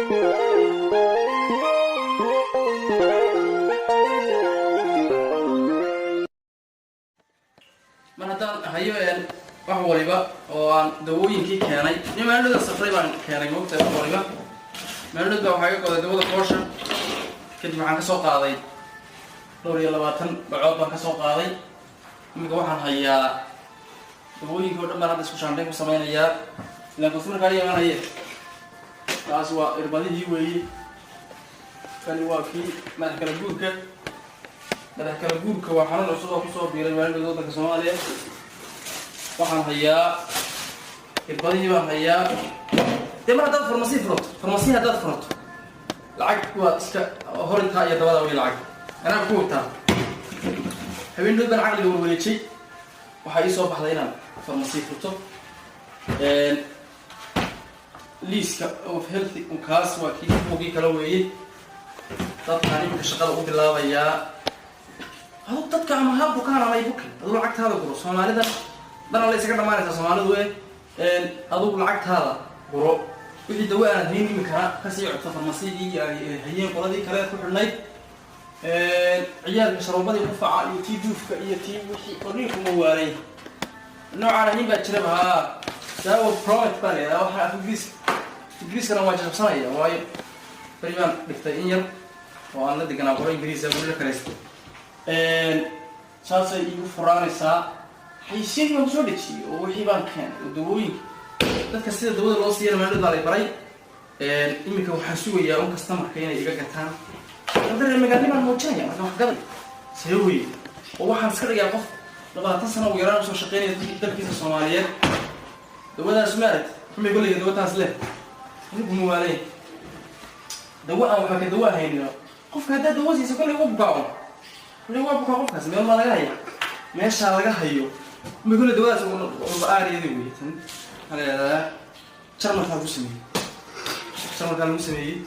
Mar haddaan hayo wax waliba oo aan dawooyinkii keenay, ni maalinoda safray baan keenay, moogtahay, wax waliba. Maalinood baa waxaa iga goday dawada foosha. Kadib waxaan kasoo qaaday dhowr iyo 20 bacood baan kasoo qaaday. Iminka waxaan hayaa dawooyinkii o dhan baan hadda isku shaandhayn ku samaynayaa, ilaan customerkaa imanaye. Taas waa irbadihii weeye. Kani waa kii madax kala guurka. Madax kala guurka waa xanuun cusub oo kusoo biiray maalinood waddanka Soomaaliya. Waxaan hayaa irbadihii baan hayaa. Dee mar haddaad farmasi furato, farmasi haddaad furato, lacag waad iska horintaa iyo dabada wey lacag. Anaa ku wataa. Habeen baan caqliga warwareejay, waxaa ii soo baxday inaan farmasi furto. Liiska of healthy kaas waa kii buugii kala weeyey. Dadkaan iminka shaqada u bilaabayaa, adu dadka ama ha bukaan ama ay bukin, aduu lacagtaada guro. Soomaalida dhan alla isaga dhamaanaysaa Soomaalidu. Adugu lacagtaada guro. Wixii dawo aanad hayn iminkana kasii codto farmasigii ay hayeen qoladii kale ku xidhnayd. Ciyaalka sharoobadii qufaca iyo tii duufka iyo tii wixii qorniinkuma waaray noocaan ahayn baa jiraba. Haa, daawo promet baa la yidhaha. Waxaa af Ingiriis, Ingiriiskana waa jabsanaya, waayo beri baan dhigtay in yar oo aan la deganaa qolo Ingiriisa, guri la karaystay. Saasay iigu furaanaysaa. Xaysiintii baan kusoo dhejiyey oo wixii baan keenay oo dawooyinka dadka sida dawada loo siiyana maalid baa lay baray. Iminka waxaan sugayaa un customerka inay iga gataan. Hadda reer magaalnimaan muujinaya marka wax gaday see weye, oo waxaan iska dhigaa qof 20 sano ugu yaraan usoo shaqeynaya dalkiisa Soomaaliyeed. Dawadaas maaragt xumay goleyga dawataas leh anigu mawaalay dawo aan waxaa ka dawo ahaynin. Qofka haddaad dawo siiso, kolley waa bukaa un, kolley waa bukaa qofkaas. Meel baa laga haya, meeshaa laga hayo xumay kolley dawadaas aariyadi wey. Tan maxaa la yidhahdaa? Jarmalkaa lagu sameeyey, jarmalkaa lagu sameeyey,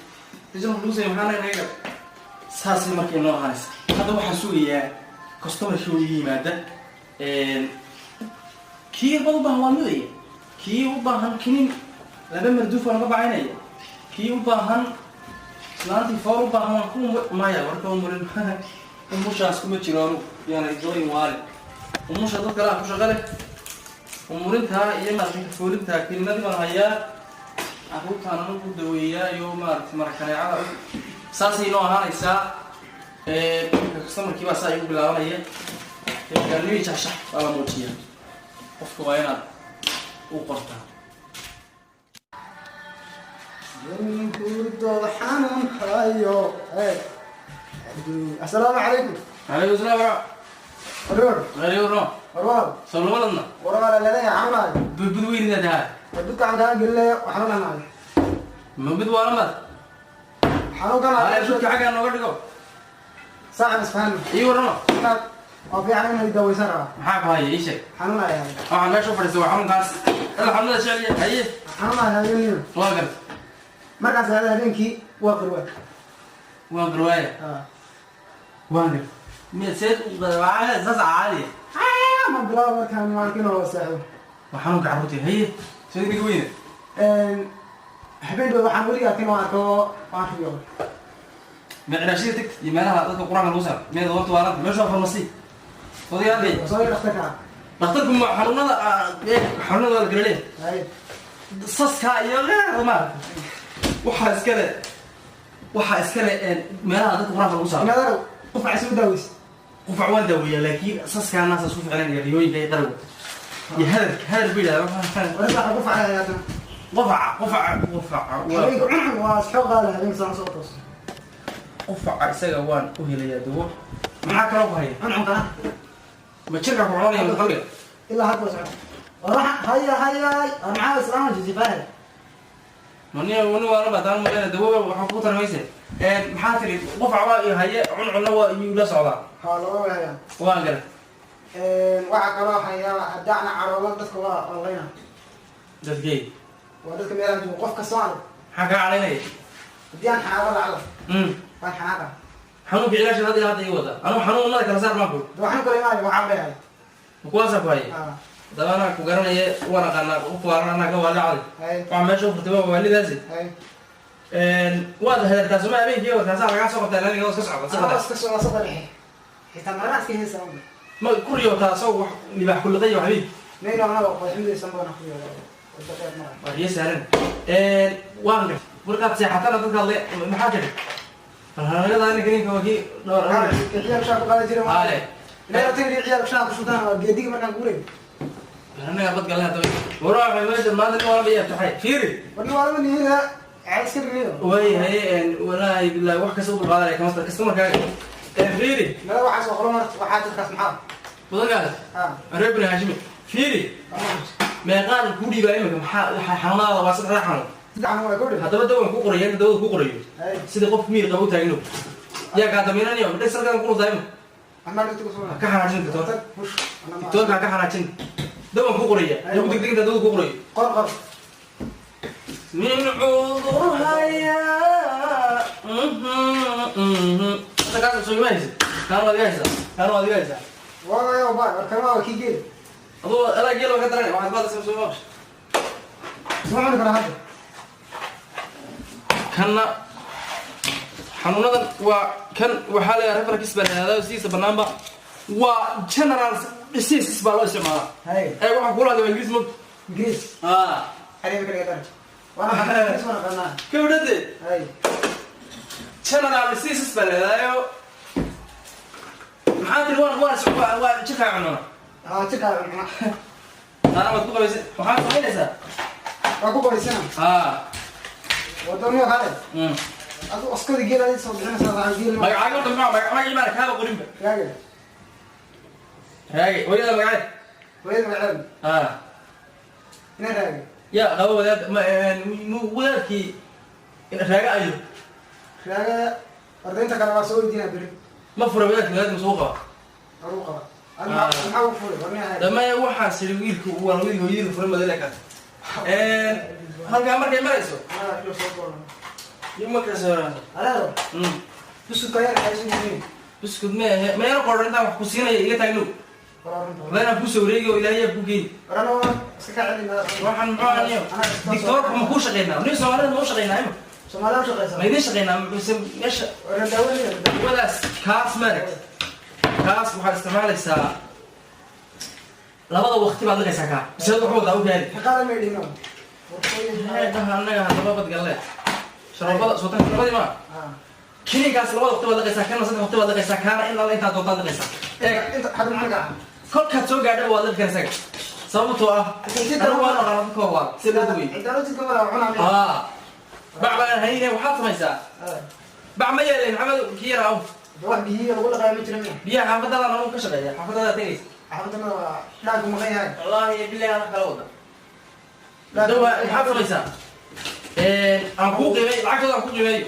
jarmalka lagu sameeyey. Maxaa naga saasay marka inoo ahaanaysa. Hadda waxaan sugayaa customerkii oo ii yimaada. Kii irbad u baahan waa mudaya, kii u baahan kinin laba marduuf waan ka bacaynaya, kii u baahan islaantii foor u baahan waan ku maya. Warka umurin, umushaas kuma jiro anugu, yaana idooyin waale. Umusha dad kalaa ku shaqo leh, umurintaa iyo maaragtay kafoolintaa. Kininadii baan hayaa, carruurtaan anugu daweeyaa iyo maaragtay marakaneecada. Saasay inoo ahaanaysaa. Customerkii baa saa igu bilaabanaya. Magaalnimii jaxshax baa la muujiyaa. Qofka waa inaad u qortaa. Hurdo xanuun hayo. Asalaamu calaykum. Calaykum salaam wara. Waroor. Alaykum. Warwaal. Soo lama Warwaal leedahay xanuunayo. Budbud weynida tahay. Dadka aan kaa gelinaya xanuunanayo. Ma mid waalamad? Xanuunkan. Haya, budka xaggaa nooga dhigo. Saacan isfahan. Ii warrama. Waa fiican inay daweysan rabaa. Maxaa ku haya? Ii sheeg. Xanuunaya. Waxaa meesha u fadhiistay waa xanuunkaas alla xanuunada jeceliya. Haye. Xanuunaya habeenimo. Waa garta. Markaas aada habeenkii waa qirwa. Waan garwaaya. Waan gar miya seed saas caadiya? Ma bilaabo markaan maalkin oo seexdo. Waa xanuunka carruurta. Haye, seed dhiga weyne. Habeen dhow waxaan weliga arkin oo arko waan riyooday. Ma ciraashida tagtid iyo meelaha dadka Qur-aanka lagu saaro? Miyaad horta waalanta? Meesha waa farmasi, odayaalkay. Soo dhakhtarka. Dhakhtarku ma xanuunada, xanuunada waa la kala leeyahay. Haye. Saskaa iyo maarata waxaa iskale meelaha dadka Qur-aanka lagu saaro. Inaad qufac isu daaweysa. Qufac waan daaweeyaa, laakiin saskaa naasa isku ficlanaya, riyooyinka iyo qarowga iyo hadalka. Hadal bu yidhahda. Warka waxa qufac hayaatan. Qufaca, qufaca, qufaca waa Habeenka cuncun waa isxoo qaada habeenka saan soo toos. Qufaca isaga waan u helayaa dawo. Maxaa kaloo ku haya? Cuncunkana. Ma jirka ku cunanaya ma qalbiga? Ilaa hadda socdo. War haya haya, war maxaa islaama jijifaha? Mani wani waa laba taan malena dawo waxaa kugu tarmayse. Maxaa tiri? Qufac waa iyo haye, cuncunna waa iyuu la socdaa. Ha, laba way hayaan. Waan gara. Waxaa kaloo hayaa haddaana carooban dadka waa online. Dadkey? Waa dadka meelaha jooga, qof kastoo arag. Maxaa kaa calaynaya? Haddii aan xanaaqo lacala waan xanaaqa. Xanuunka cilaasha hadda hadda ii wada. Anugu xanuunada kala saar maan ku. De waxaan kala imaanaya waxaan leeyahay. Kuwaasaa ku haya. Ah. Haddaba anaa ku garanaya, waan aqaanaa qof waalan, anaa ka waalacday. Hay. Waxaa meesha u furtay waa waalidaasi. Hay. Waad heertaa soma habeenkii oo taasaa lagaa soo qabtaa laamiga oo iska socda. Anaa iska socda saddex dhexe. Xitaa marna iska heesa ma. Ma ku riyootaa asagoo wax libaax ku liqay wax habeenkii? Nayno anaa qodaxmidaysan badan ku yeelo. Wada dheer mara. Waa riyo sahlan. Waan gartay. Markaad seexatana dadkaad le maxaa tidhi? Bal haragada ninka ninka waa kii dhowr. Ciyaal shaa ku qaadan jiray. Haale. Ilaa tagri ciyaal shaa ku shubtaan waa geediga markaan guuray. Annaga badgale haddaba. Waraa meesha maanta nin walba yaa taxay. Fiiri. Warni waa lama nihiina iska dhigiyo. Way haye, walaahi billahi wax kasta u dulqaadanaya kama customerkaaga. Fiiri. Mala waxaas oo qolo marta waxaa dadkaas maxaa? Wadankaas. Ha. Reer Bani Haashimi. Fiiri. Meeqaan ku dhiibaa imika? Maxaa waxaa xanuunadaada waa saddexda xanuun. Saddex xanuun waa gabadha. Haddaba dawan ku qoraya, inta dawada ku qorayo. Hay. Sida qof miyir qaba u taagno. Yaa kaa damiinanayo midhay salkan ku nusaa imika. Amaa dhigta ku soo. Ka xanaajin doctor. Tag hush. Ana ma. Doctorka ka xanaajin. Dawan ku qoraya. Lagu degdeg inta dawada ku qorayo. Qor qor. من cudurhaya. Kaas soo imanaysa, kaan waad iga haysaa, kaan waad iga haysaa. Waa waa war kana waa kii geel. Aduu adaa geel ka daranay waxaad baad soo maqashay. Soo cuni karaa hadda. Kanna xanuunadan waa kan waxaa leeyahay referkis baa la yihahdaa, sidiisa banaanba waa general diseases baa loo isticmaalaa. Hay. Ee waxaan kula hadlay waa Ingiriis mogta. Ingiriis. Ah. Xariif kaliya dar. Waana Ingiriis waana qanaa. Gabadhade. Hay. General diseases baa la yihahdaa. Maxaa tiri? Waan waa waa jirkaa cununa. Ha jirkaa cununa. Taana waad ku qabaysa, waxaad samaynaysaa. Waa ku qabaysana. Ah. Wadaniyo kale. Adu askari geel ay soo bixinaysaa geel. Magacaaga horta maxaa magacii maana kaaba qorinba. Raage. Raage, hooyada magaceed? Hooyada magaceed. Ah. Ina raage. Yaa qaba wadaad ma wadaadkii raaga ayo? Raaga ardaynta kale waa soo weydiinaa beri. Ma fura wadaadki, wadaadki masuu qaba? Aruu qaba. Maxaa u furay? Warniya. Damaya waxaas yidhi wiilku waa wiil hooyadii furay madala ka. Halkaa markay marayso. Ima ka soo raasa. Aleero. Buskud kayar haysan yihiin. Buskud ma ahe, meelo qoran intaan wax ku siinaya iga taagnow. Wallahi inaan kusoo wareegi oo Ilaahay yaa ku geeni. Warano iska ka celin. Waxaan muxuu aniyo? Dictoorka ma kuu shaqeynaa? Nin Soomaalida ma u shaqeynaa ima? Soomaalida u shaqeysaa. Ma idin shaqeynaa mise meesha? Warna daawanaya. Wadaas kaas maaragt. Kaas waxaad isticmaalaysaa labada waqti baad liqaysaa kaa. Mise wuxuu wadaa u gaari. Xaqaada ma dhino. Dhaha annaga haddaba badgalle. Sharabada soo tan sharabadii ma? Kinigaas labada waqti baad liqaysaa, kana saddex waqti baad liqaysaa, kaana in alla intaa doontaad liqaysaa. Eeg inta xad macna ka. Kolkaad soo gaadhaba waad liqi karaysaa. Sababtoo ah anigu waan aqaana dadka waa si loo duway. Ah. Bac baan hayne waxaad samaysaa. Bac ma yeelay Maxamed kii yaraa. Wax biyo lagu dhaqayo ma jirin. Biyaha xaafadada anagu ka shaqeeya, xaafadada tegaysa. Xaafadana waa dhaagu maqan yahay. Wallaahi billahi ana kala wada. Dawa maxaad samaysaa? Aan kuu qiimay lacagtooda, aan kuu qiimeeyo.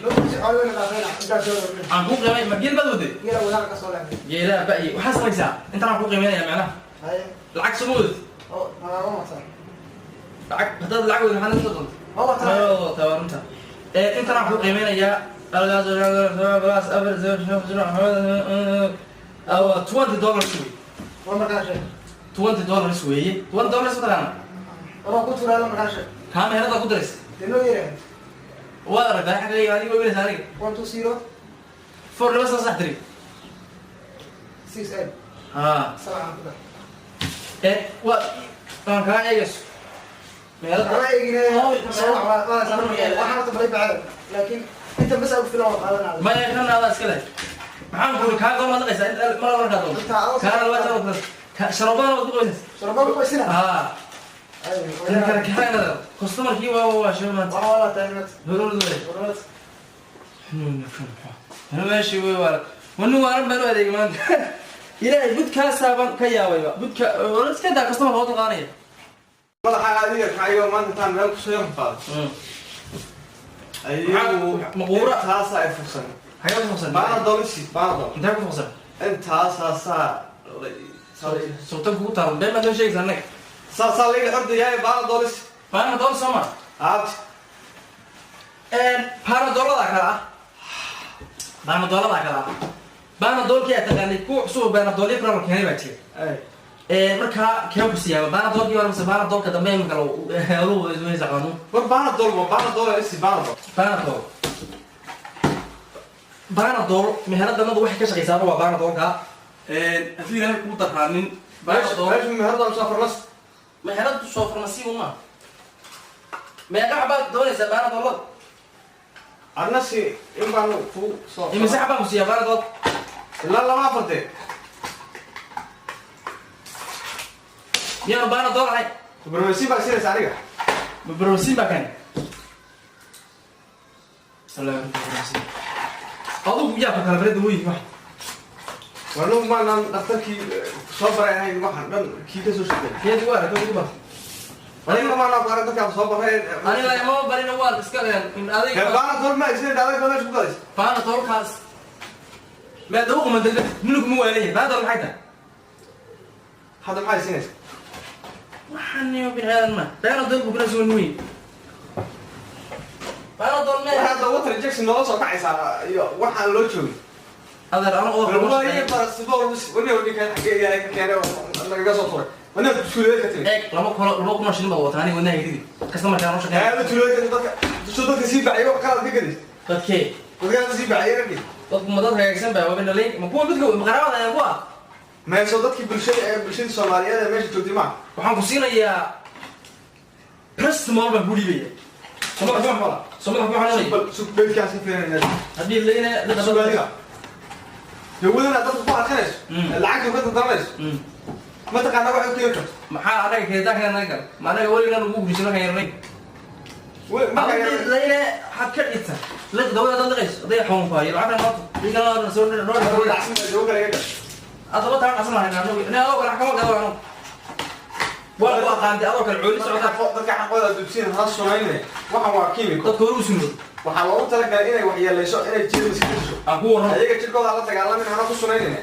Aan kuu qiimay, ma geel baad waday? Geela wadaqa ka soo leexday. Geelaha ba'yi. Waxaad samaysaa intaan aan kuu qiimeynaya macnaha. Lacag soo ma wadid? Lacag haddaad lacag wadid maxaad inta doonta? Waa waa runta. Intaan aan kuu qiimeynayaa $20 wey. $20 weeye. $20 mataqaana? Kaa meherada ku daraysa. Waad aragtaa xagga adiga weynaysa aniga. 1 2 0 4 laba soo sax tiri. 6 8. Ha. 7 ku dar. Waa waan kaa eegayso. Meherada. Waa eegine. Soo waa waxaan horta balay bacay. Laakiin inta bas ugu filan waa qaadanaa. Maya kan adaa iska leh. Maxaan ku kaa goor ma dhaqaysaa mar markaa doonto. Kaana laba jeer sharobadana waad ku qabaysaa. Sharobada ku qabaysina? Ha. Kala kaxaynada. Customerkii waa shoo maanta. Waa wala tahay maanta. Horor. Meeshii way waa. Wanu waaran baan u adeegay maanta. Ilaahay budkaasaabaan ka yaabayba. Budka wala iska daa customer loo dulqaadanaya. Madaxa adiga kacayo maanta intaan meel kusoo yar qaado. Ayagu maquura intaasaa ay fursan. Xagee ku fursan? Baanadol isi baanadol. Intee ku fursan? Intaasaasaa Sultan kugu taal been baad noo sheegaysaa annaga. Saasaa layga xordayahay baanadol isi. Baanadol soo ma? Aabti. Baanadolada kala ah. Baanadolada kala ah. Baanadolkii aad taqaanay kuwa cusub baanadolyo kale la keenay baa jira. Markaa kee ku siyaaba baanadolkii hore mise baanadolka dambe iminka lagu weysa qanuun? War baanadol waa baanadol isi baanadol. Baanadol. Panadol meheraddanadu waxay ka shaqaysaaba waa Panadolka. Haddii Ilaahay kugu darraanin Panadol. Meesha meherada soo farmas. Meheradu soo farmasi uma. Meeqa xabaad doonaysaa Panadolada? Arnasi in baan ku soo. Imise xabaan ku siiyaa Panadol? Ilaa laba afartee. Miyaanu Panadol ahayn? Barmasi baa siinaysa aniga. Ma barmasiin baa kani? Allahu. Adigu yaa ku kala barada weyi wax. Waanu maanaan dhakhtarkii soo baray ahayn, waxaan dhan kii ka soo shaqeeyay. Miyaad igu aragtay ugu bartay? Aniga maanaan ku arag dadkaan soo baray. Ani lagama barina, waan iska in adayg. Panadol ma isina adag meesha ku gadaysa. Panadolkaas maa dawo qumandalbe ninku ma waalayahay? Panadol maxay tahay? Hadda maxay siinaysa? Waxaan niyo bini aadan ma Panadol buu kula soo nuuyi Panadol mee. Waxaad water injection noola soo kacaysaa iyo waxaan loo joogin. Adeer, ano oo Wallahi paracetamol wani wani kan xagee ilaahay ka keenay oo nagaga soo turay wani tuulada ka timi. Eeg, laba kolo 2000 shilin baad wataa, aniga wadnaha ridi customerkaan u shaqeeya. Aada tuulada ka dadka soo dadka sii bacay wax kalaad ka gadis. Dadkee? Dadka sii bacay raggi. Dadku ma dad hagaagsan baa? Waa nalayn ma kuwa midka ma qaraabada ayaa ku ah? Meesho dadkii bulshada ee bulshada Soomaaliyeed ee meesha joogtay ma. Waxaan ku siinayaa paracetamol baan ku dhiibaya. Somada kuma xanuunaya. Bal sug, beedkaas ka fiirinayna. Haddii layna sug adiga dawadana dadka ku adkanayso, lacagta ka dardaranayso, ma taqaanaa waxay u keeni karto? Maxaa anaga keeditaanka naga gal? Ma anaga weligan ugu gurisay markaan yarnay? Layna waxaad ka dhigta liq dawada hadaad liqayso hadday xanuun ku hayo lacagna maanta dhiigana soo adaba taa dhacsan lahayn anagu nin adoo kale kama gado. Anagu waa ku aqaantay adoo kale cooli socda. Dadka xaqooda dugsiin ha sunaynay, waxan waa kiimiko. Dadka hore u sunood. Waxaa loogu talagalay inay waxyeeleyso, inay jeermis ka disho. Aan ku warramo. Ayaga jirkooda la dagaalamin, hana ku sunaynayna.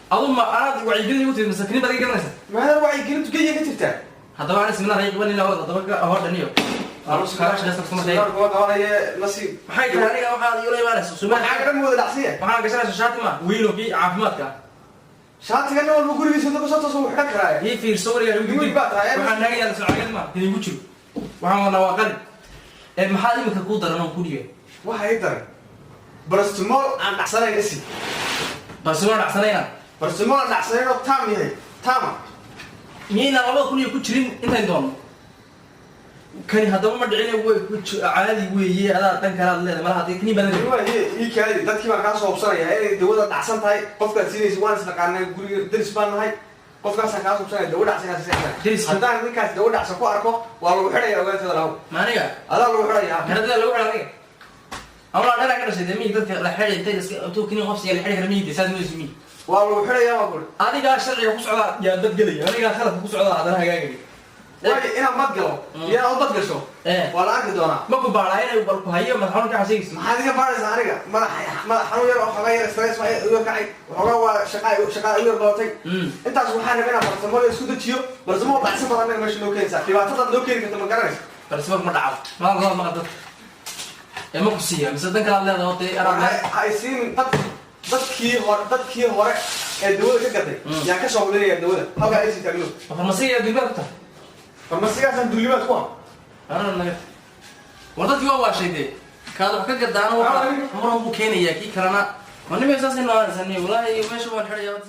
Adu ma anaad wacyigelin igu timid masakiniin baad iga garanaysaa? Maada wacyigelintu kenya ka jirtaa? Haddaba ana siminaar ay qaban ilaa haddaba ka hor dhaniyo kaaga shaqaysta customer. Kuma qabanaya nasiib. Maxay tahay aniga waxaad iila imaanaysa? Waxaa dhan wada dhacsiya. Waxaan gashanaysa shaati ma wiilo kii caafimaadka. Shaatiga nin walba gurigiisa inta kusoo tooso wuu xidhan karaa. Ii fiirso wariga igu Wiil baa tahay. Waxaan naaga yaala socod ma igu jiro, waxaan wadnaa waa qalin. Ee maxaa imika kuu daran oon ku dhigay? Waxa ii daran paracetamol aan dhacsanayn isi. Balse waan dhacsanayna. Paracetamol aan dhacsanayn oo taam yahay taama. Miyaynaan 2000 iyo ku jirin intayn doono kani? Haddaba ma dhicin, way ku caadi weeye. Adaa dan kalaad leedahay malaha hadii kani badan. Waaye ii kaadi, dadkii baan kaa soo hubsanayaa inay dawada dhacsan tahay. Qofkaad siinaysa waan isnaqaanay, guriga deris baan nahay. Qofkaasaan kaa soo hubsanaya dawo dhacsan inaad siinaysa. Deriska? Haddaan ninkaas dawo dhacsan ku arko, waa lagu xidhaya, ogaanteeda lahow. Ma aniga? Adaa lagu xidhayaa. Meherada lagu xidha aniga ama dhanaa ka dhashay dee miyi dadka la xidhay intay iska intuu kani qofsiga la xidhi kara miyi dee saas moodaysa miyi. Waa lagu xidhayaa waa kuri. Adigaa sharciga ku socdaa yaa badgelaya, anigaa khaladka ku socdaa haddana hagaagaya. Waayo inaad mad galo iyo inaad bad gasho waa la arki doonaa. Ma ku baadhaa inay bal ku hayo madax xanuunka xasheegaysa? Maxaad iga baaraysaa aniga? Madax madax xanuun yar oo xogaa yar stress ma u yar kacay, waxoogaa waa shaqa shaqa u yar badatay. Intaas waxaan rabay inaan paracetamol isku dejiyo. Paracetamol dhacsan badan anaga meesha noo keenaysaa, dhibaatadaad noo keeni karta ma garanaysa. Balse ma dhacdo maal maqa dadka ee ma ku siiya mise dan kalaad leedahay oo dee araad leedahay? Ha isiin. Dadkii hore ee dawada ka gatay yaan ka soo hubinaya dawada halkaa ay sii taagno. Ma farmasiga dulbaad ku tahay? Farmasigaasaan duulimaad ku ah. Arana naga war, dadkii waa waashay dee. Kaad wax ka gadaana waxa muran buu keenayaa kii kalena. Ma nimay saasay noqonaysaa? Walaahi meesha waan xidhayaa.